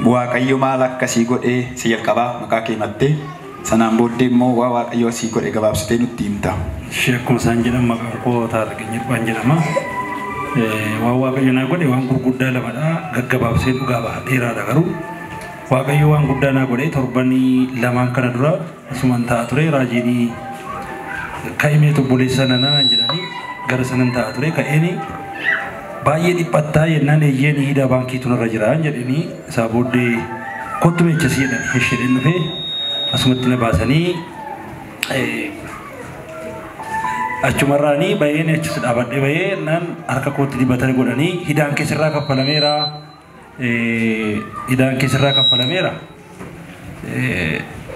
Waaqayyo maal akkasii godhee si jalqabaa maqaa kee himattee sanaan booddee immoo waa Waaqayyo asii godhe gabaabsitee nutti himta. Ishee akkuma isaan jedhan maqaan koo Taarraqany Hirphaan jedhama. Waan Waaqayyo naa godhe waan gurguddaa lamadha. Gaggabaabsee dhugaa baha dheeraadha garuu. Waaqayyo waan guddaa naa godhe torbanii lamaan kana dura asumaan taa'aa ture raajiin ka'imee obboleessa sana naan jedhanii gara sanan taa'aa ture ka'een baay'ee dhiphattaa jennaan eeyyeen hidhaa baankiitu narra jira jedhanii isaa booddee kottu meechasii jedhan isheen dhufee asumatti na baasanii achumarraanii baheen achis dhaabadhee bahee naan harka kootti dibatanii godhanii hidhaan keessarraa kaffalameera hidhaan keessarraa kaffalameera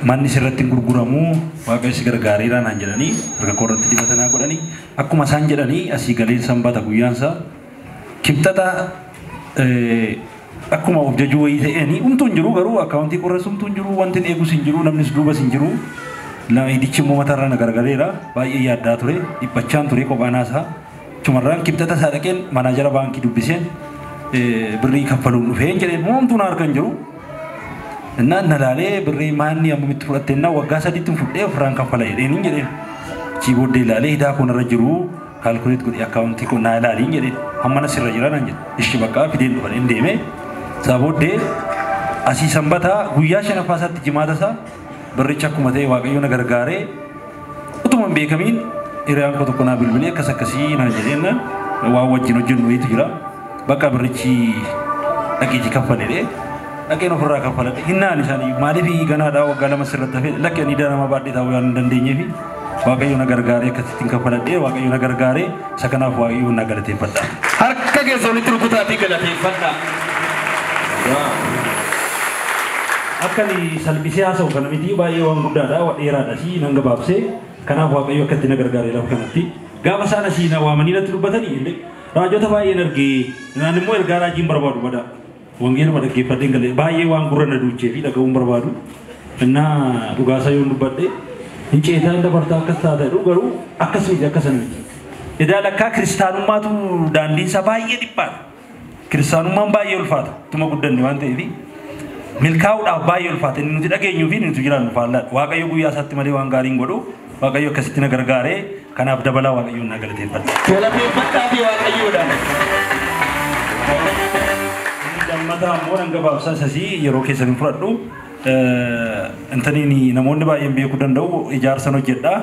manni sirratti hin gurguramu Waaqayyo si gargaareera naan jedhanii harka koo irratti dibatanaa godhanii akkuma isaan jedhanii asii galeen sanbata guyyaansaa kibxata akkuma of jajuu wayii ta'een humtuu hin jiru garuu akkaawuntii qorras humtuu hin jiru wanti eegus hin jiru namnis duubas hin jiru hidichi immoo mataarra na gargareera baay'ee yaaddaa ture dhiphachaan ture kophaanaasaa achumarraan kibxata isaa dhaqeen manaajara baankii dubbiseen birrii kaffaluun dhufeen jedheen homtuu na harka hin jiru. Innaan na laalee birrii maanni ammamitti fudhatte innaan waggaa sadiitti fudhee ofirraan kaffala jedheen hin jedheen. Achii booddee ilaalee hidaa koo narra jiru kaalkuleet godhee akkaawuntii koo naa ilaaliin jedheen hammana sirra jira naan jedhe. Ishi bakka fideen dhufan hin deeme. Isaa booddee asii sanbataa guyyaa shanaffaa isaatti jimaata isaa birricha akkuma ta'e Waaqayyo na gargaaree utuma hin beekamiin hiriyaan koo tokko naa bilbilee akkas akkasii naan jedheen waan wajjin hojjennu wayiitu jira. Bakka birrichi dhaqiitii kaffalee dhaqeen ofirraa kaffaladhe hinnaan isaanii maaliif ganaadhaa waggaa lama sirratti hafee lakkee ani nama baadhee taa'uu waan hin dandeenyeef Waaqayyo na gargaaree akkasittiin kaffaladhee Waaqayyo na gargaaree isa kanaaf Waaqayyo na galateeffadha. Harka keessa walitti rukutaatii galateeffadha. Akka ani salphisee haasa'u kana miti baay'ee waan guddaadha waan dheeraadha si nan gabaabsee kanaaf Waaqayyo akkatti na gargaaree lafa kanatti gaafa isaan asii na waamanii natti dubbatanii illee raajota baay'een argee naan immoo ergaa raajiin barbaadu badaa. Wangeeluma dhaggeeffadheen galee baay'ee waan gurra na duuchee fi dhaga'uun barbaadu. Innaa dhugaasaa yoon dubbadhe hin ceetaa hin dabartaa akkas taata jedhu garuu akkas miti akkas miti. Edaa lakkaa kiristaanummaatu daandiinsaa baay'ee dhiphaadha. Kiristaanummaan baay'ee ulfaata. Tuma guddanne waan ta'eef milkaa'uudhaaf baay'ee ulfaata. Inni nuti dhageenyuu fi inni nuti jiraannu faallaadha. Waaqayyo guyyaa isaatti malee waan gaarii hin godhu. Waaqayyo akkasitti na gargaaree kanaaf dabalaa Waaqayyoon na galateeffadha. Galateeffadhaa fi Waaqayyoodhaan. Lammataa immoo nan gabaabsaa isasii yeroo keessan hin fudhadhu. Intaniin namoonni baay'een beekuu danda'u ijaarsan hojjedha.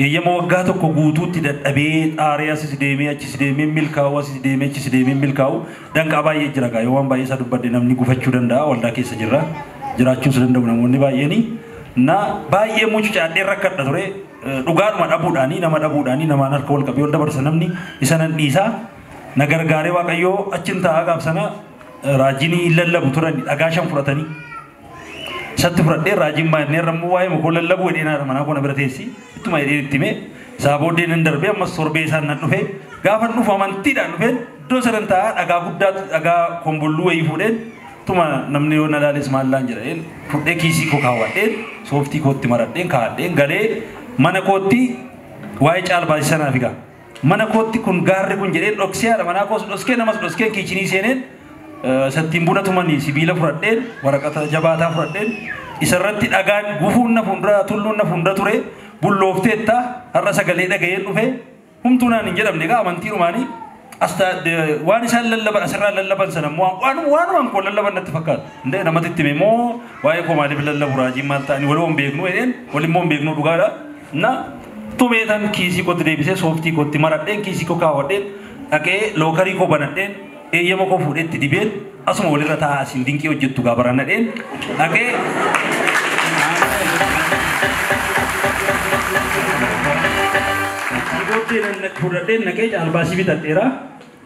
Eeyyama waggaa tokko guutuutti dadhabee xaaree asis deemee achis deemee milkaa'u asis deemee achis deemee milkaa'u danqaa baay'ee jira gaa yoo waan baay'ee isaa dubbadhe namni gufachuu danda'a waldaa keessa jirra jiraachuus danda'u namoonni baay'eeni. Na baay'ee mucucaadhee rakkadha ture dhugaadhuma dhabuudhaanii nama dhabuudhaanii namaan harka wal qabee wal dabarsa namni isa nan dhiisaa na gargaaree Waaqayyoo achin taa'aa gaaf sana raajiin lallabu turan dhagaa shan fudhatanii isatti fudhadhee raajiin baay'inee irra waa'ee mukoo lallabu jedhee naadha manaa koo na bira teessi ittuma jedhee itti himee isaa booddee nan darbee ammas torbee isaan nan dhufee gaafa dhufu amantiidhaan dhufeen iddoo sadan taa'aa dhagaa guddaa dhagaa kombolluu wayii fuudheen tuma namni yoo na ilaales maallaan jedheen fudhee kiisii koo kaawwadheen sooftii kootti maradheen kaa'adheen galee mana kootti waa'ee caalbaasii sanaa figaa mana kootti kun gaarri kun jedheen dhoksee haadha manaa koos dhoskee namas dhoskee kiichinii seeneen sattiin buna tumanii sibiila fudhadheen waraqata jabaataa fudhadheen isarratti dhagaan gufuun na fuuldura tulluun na fuuldura ture bulloofteetta har'a sagalee dhaga'een dhufe humtuu naan hin jedhamne egaa amantiidhumaanii waan isaan lallaban asirraa lallaban sana immoo waanumaan koo lallaban natti fakkaata. Indee namatti itti hime immoo waa'ee koo maaliif lallabu raajiin maal ta'anii walii hin beeknu jedheen walii immoo hin beeknu dhugaadha. Na tumeetan kiisii kootti deebisee sooftii kootti maradheen kiisii koo kaawwadheen dhaqee lookarii koo banadheen eeyyama koo fuudhee itti dibeen asuma walirra taa'aa asiin dinqii hojjettu gaa baranadheen dhaqee Booddee fudhadheen naqee caalbaasii bitadheera.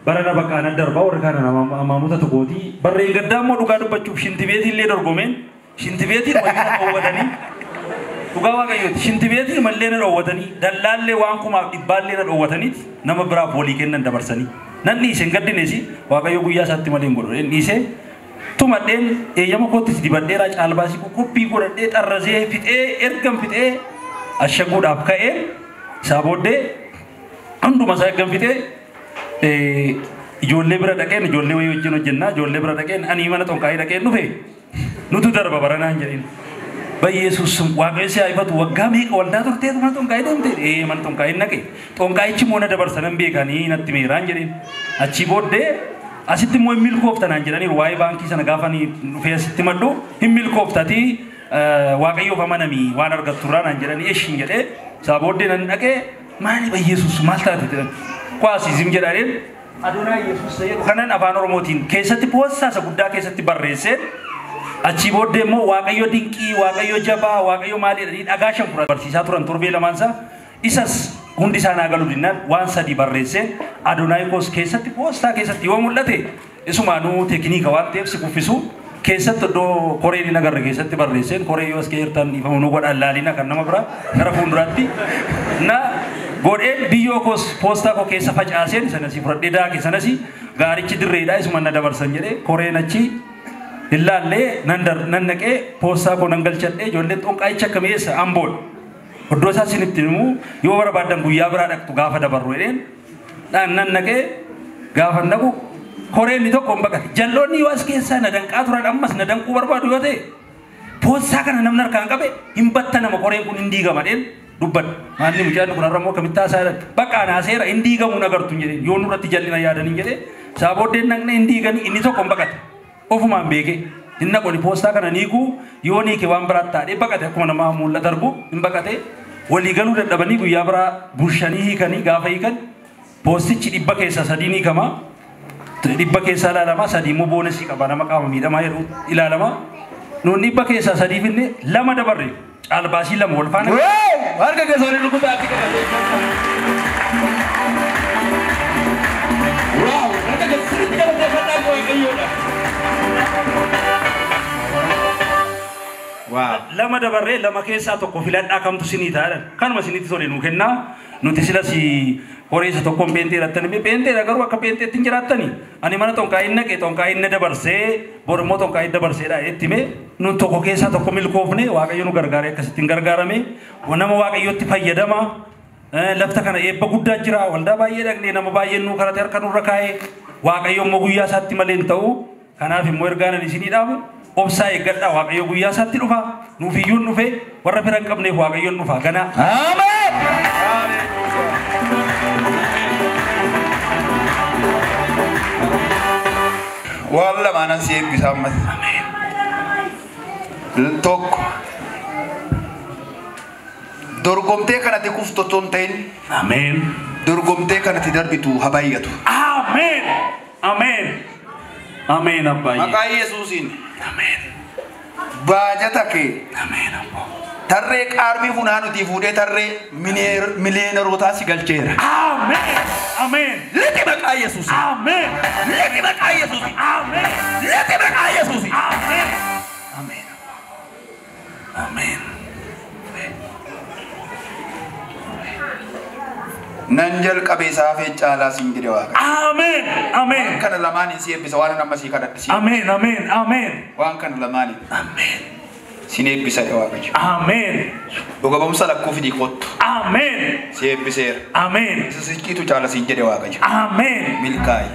Barana bakka anan darbaa warra kaan amaamota tokkooti. Barreen gaddaa immoo dhugaa dubbachuuf shintibeetii illee dorgomeen shintibeetii wayii dhoowwatanii dhugaa Waaqayyooti shintibeetii mallee na dhoowwatanii dallaallee waan kumaaf dhibbaallee na dhoowwataniiti nama biraaf walii kennan dabarsanii. Nan dhiise hin gaddineesi Waaqayyo guyyaa isaatti malee hin godhu. Hin dhiise tumadheen eeyyama koottis dibadheera caalbaasii qophii godhadhee xarrasee fixee ergan fixee ashaguudhaaf ka'een isaa booddee hunduma isaa ergan fixee ijoollee bira dhaqeen ijoollee wayii wajjin hojjennaa ijoollee bira dhaqeen ani mana xonqaayii dhaqeen dhufe Nutu darba baranaan jedhin. Bayyeesuus waaqayyo si haifatu waggaa meeqa waldaa turteetu mana xonqaa'ii deemte ee mana xonqaa'ii naqe xonqaa'ichi immoo na dabarsanan beekanii natti meeraan jedheen achii booddee asitti immoo hin milkooftanaan jedhaniiru waa'ee baankii sana gaafa ani dhufee asitti maddu hin milkooftatii waaqayyoof amanamii waan argatturraa naan jedhanii eshiin jedhee isaa booddee nan dhaqee maali bayyeesuus maal taate jedhan kwaasizim jedhaniin Adonaa Yesuus jedhu kanan afaan Oromootiin keessatti poostaa isa guddaa keessatti barreesseen achii booddee immoo waaqayyo dinqii waaqayyo jabaa waaqayyo maali jedhanii dhagaa shan fura barsiisaa turan torbee lamaansaa isas hundi isaa naa galu dinnaan waan sadii barreesseen Adonaay koos keessatti poostaa keessatti yoo mul'ate isumaanuu teekniika waan ta'eef si kuffisu keessatti iddoo koreen hin agarre keessatti barreesseen koree yoo as kee jirtan dhiifama nu godhaan laalina kan nama biraa gara fuulduraatti na godheen biyyoo koos poostaa koo keessa facaaseen sanasii fudhadhee daake sanasii gaarichi dirreedhaa isuma na dabarsan jedhee koreen achi ilaallee nan naqee poostaa koo nan galchadhee ijoolleen xonqaa'icha akka mi'eessa amboodha. Iddoo isaa isinitti himuu yoo barbaaddan guyyaa biraa dhaqxu gaafa dabarru jedheen nan naqee gaafa naqu koreen inni tokko hin baqate. Jalloonni yoo as keessaa na danqaa turan ammas na danquu barbaadu yoo ta'e poostaa kana namni harkaan qabe hin battanama koreen kun hin diigama jedheen dubbadha. Maalli mucaan kun har'a immoo akkamitti haasaa jedhan bakka anaa seera hin diigamuu agartu hin jedheen yoo nurratti jallina yaadan hin jedhee isaa booddee naqne hin diiganii inni tokko hin baqate. Ofumaan beeke hin naqoni poostaa kana niikuu yoo niike waan biraatti taadhee baqate akkuma namaa mul'ata argu hin baqate walii galuu dadhabanii guyyaa biraa bulshanii hiikanii gaafa hiikan poostichi 100 keessaa 3 hiikama 100 keessaa ilaalama 3 immoo boonasii qaba nama qaama miidhamaa jedhu ilaalama nuun 100 keessaa 3 finne 2 dabarre caalbaasii 2 wal faana. Harka keessa waliin rukutaatti galateeffadhaa. Waaw! Harka keessa sirriitti galateeffadhaa waaqayyoodha. Waaw! 2 dabarree 2 keessaa 1 filadhaa kamtu sinii ta'a kanuma sinitti tole nuu kennaa nuti silas horii isa tokkoon pheenxee hidhattanii pheenxeedha garuu akka pheenxeetti hin jiraattanii ani mana xonqaa'iin naqe xonqaa'iin na dabarsee bor immoo xonqaa'iin dabarseedha itti himee nu tokko keessaa tokko milkoofne waaqayyo nu gargaaree akkasitti hin gargaarame nama waaqayyotti fayyadama lafta kana eebba guddaa jira waldaa baay'ee dhaqnee nama baay'een nu karate harka nurra kaa'ee waaqayyo immoo guyyaa isaatti malee hin ta'u kanaaf immoo ergaan ani isinii dhaamu obsaa eeggadhaa waaqayyo guyyaa isaatti dhufa nuuf iyyuu hin dhufe warra fira hin qabneef waaqayyoon dhufa ganaa. Ameen! Waan lamaanan si eebbisa ammas. Tokko dorgomtee kanatti kuftu otoo hin ta'in. Ameen. Dorgomtee kanatti darbitu haa baay'atu. Ameen. Ameen. Ameen abbaayee. Maqaa Yesuusiin. Ameen. Baajata kee. Ameen abbaa. Tarree qaarmii funaanutii fuudhee tarree miliyeenerotaa si galcheera. Ameen. Ameen. Lixi maqaa Yesuusiin. Ameen. Lixi maqaa Yesuusiin. Ameen. Lixi maqaa Yesuusiin. Ameen. Ameen. Ameen. Nan jalqabe saafee caalaa siin jedhe Waaqayyo. Ameen. Ameen. Waan kana lamaaniin si eebbisa waan amma sii kadhadhe si. Ameen. Ameen. Ameen. Waan kana lamaaniin. Ameen. Sin eebbisa jedhe Waaqayyo. Ameen. Dhuga ba'umsa lakkuu fidii kottu. Ameen. Si eebbiseera. Ameen. Isa siqiitu caala siin jedhe Waaqayyo. Ameen. Milkaa'i.